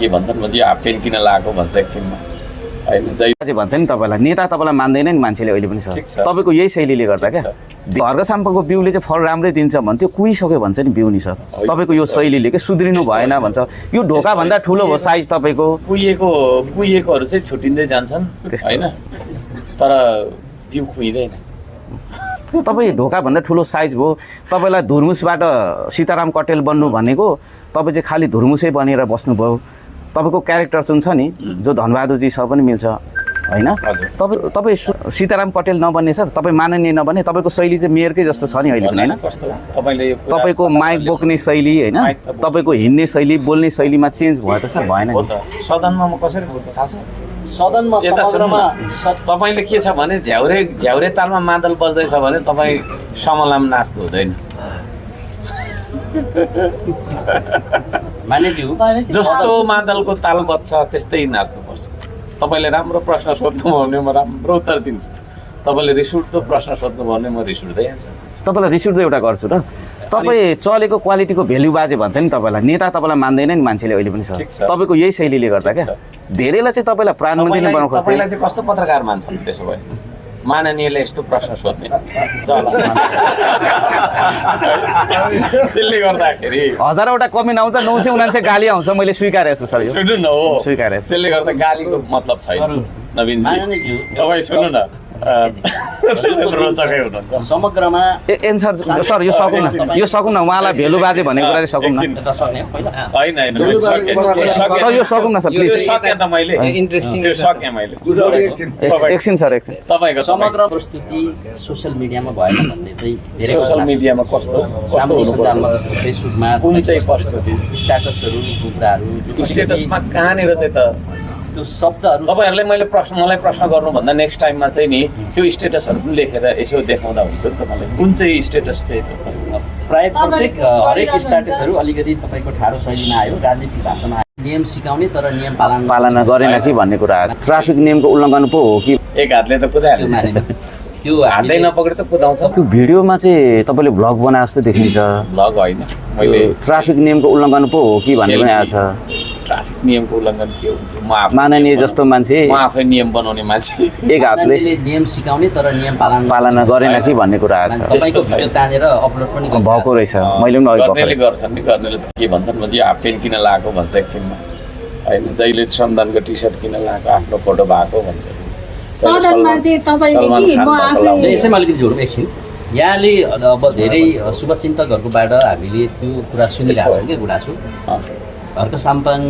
के भन्छन् म चाहिँ हाफ पेन्ट किन लगाएको भन्छ एकछिनमा हैन चाहिँ भन्छ नि तपाईँलाई नेता तपाईँलाई मान्दैन नि मान्छेले अहिले पनि ठिक छ। सर तपाईँको यही शैलीले गर्दा क्या घरको साम्पाको बिउले चाहिँ फल राम्रै दिन्छ भन्थ्यो कुहिसक्यो भन्छ नि बिउ नि सर तपाईँको यो शैलीले के सुध्रिनु भएन भन्छ यो ढोकाभन्दा ठुलो हो साइज तपाईँको कुहिएकोहरू चाहिँ छुट्टिँदै जान्छन् हैन तर बिउ खुइँदैन तपाईँ ढोकाभन्दा ठुलो साइज भयो तपाईँलाई धुर्मुसबाट सीताराम कटेल बन्नु भनेको तपाईँ चाहिँ खालि धुर्मुसै बनेर बस्नुभयो तपाईँको क्यारेक्टर जुन छ नि जो धनबहादुरजीसँग पनि मिल्छ होइन तपाईँ सीताराम कटेल नबन्ने सर तपाईँ माननीय नबन्ने तपाईँको शैली चाहिँ मेयरकै जस्तो छ नि अहिले पनि होइन तपाईँको माइक बोक्ने शैली होइन तपाईँको हिँड्ने शैली बोल्ने शैलीमा चेन्ज भयो त सर भएन नि सदनमा म कसरी बोल्छ थाहा छ सदनमा समग्रमा तपाईँले के छ भने झ्याउरे तालमा मादल बज्दैछ भने तपाईँ समलाम नाच्नु हुँदैन जस्तो मादलको ताल बज्छ त्यस्तै नाच्नुपर्छ तपाईँले राम्रो प्रश्न सोध्नुभयो भने म राम्रो उत्तर दिन्छु तपाईँले रिस उठ्दो प्रश्न सोध्नुभयो भने म रिस उठ्दै हाल्छु तपाईँलाई रिस उठ्दो एउटा गर्छु र तपाईँ चलेको क्वालिटीको भेल्यु बाजे भन्छ नि तपाईँलाई नेता तपाईँलाई मान्दैन नि मान्छेले अहिले पनि सर तपाईँको यही शैलीले गर्दा क्या धेरैलाई चाहिँ तपाईँलाई प्रधानमन्त्री नै बनाउनु खोज्छ तपाईँलाई चाहिँ कस्तो पत्रकार मान्छन् त्यसो भए माननीयले यस्तो प्रश्न सोध्ने त्यसले गर्दाखेरि हजारवटा कमेन्ट आउँछ 979 गाली आउँछ मैले स्वीकारेको छु सर यो सुन्नु न हो स्वीकारेको छु त्यसले गर्दा गालीको मतलब छैन नवीनजी तपाईँ सुन्नु न रोचकै हुनुहुन्छ समग्रमा एन्सर सर यो सकौँ न उहाँलाई भेलु बाजे भनेको कुरा चाहिँ सकौँ न होइन सर यो सकौँ न सर प्लिज सके त मैले इन्ट्रेस्टिङ त्यो सके मैले एकछिन सर एकछिन तपाईँको समग्र प्रस्तुति सोसियल मिडियामा भएन भन्ने चाहिँ धेरै सोसियल मिडियामा कस्तो सामाजिक सञ्जालमा जस्तो फेसबुकमा कुन चाहिँ प्रस्तुति स्ट्याटसहरू कुराहरू स्टेटसमा कहाँनिर चाहिँ त त्यो शब्दहरू तपाईँहरूले मलाई प्रश्न गर्नुभन्दा नेक्स्ट टाइममा चाहिँ नि त्यो स्टेटसहरू पनि लेखेर यसो देखाउँदा हुन्छ नि त मलाई कुन चाहिँ स्टेटस चाहिँ प्राय प्रत्येक हरेक स्ट्याटसहरू अलिकति तपाईँको ठाडो शैलीमा आयो राजनीतिक भाषामा आयो नियम सिकाउने तर नियम पालना गरेन कि भन्ने कुरा आयो ट्राफिक नियमको उल्लङ्घन पो हो कि एक हातले त कुदाइहाल्यो मानेन त्यो हातै नपक्रे त कुदाउँछ त्यो भिडियोमा चाहिँ तपाईँले भ्लग बनाए जस्तो देखिन्छ भ्लग होइन मैले ट्राफिक नियमको उल्लङ्घन पो हो कि भन्ने पनि आएको छ ट्राफिक नियमको उल्लङ्घन के हुन्छ म माननीय जस्तो मान्छे म आफै नियम बनाउने मान्छे एक हातले नियम सिकाउने तर नियम पालना गरेन कि भन्ने कुरा आएको छ तपाईँको भिडियो तानेर अपलोड पनि भएको रहेछ मैले पनि अघि गर्नेले गर्छन् नि गर्नेले त के भन्छन् म चाहिँ हाफ पेन्ट किन लगाएको भन्छ एकछिनमा होइन जहिले श्रमदानको टी सर्ट किन लगाएको आफ्नो फोटो भएको भन्छ सदनमा चाहिँ तपाईँले कि म आफै यसैमा अलिकति जोडौँ एकछिन यहाँले अब धेरै शुभचिन्तकहरूकोबाट हामीले त्यो कुरा सुनिरहेको छौँ क्या गुनासो घरको साम्पाङ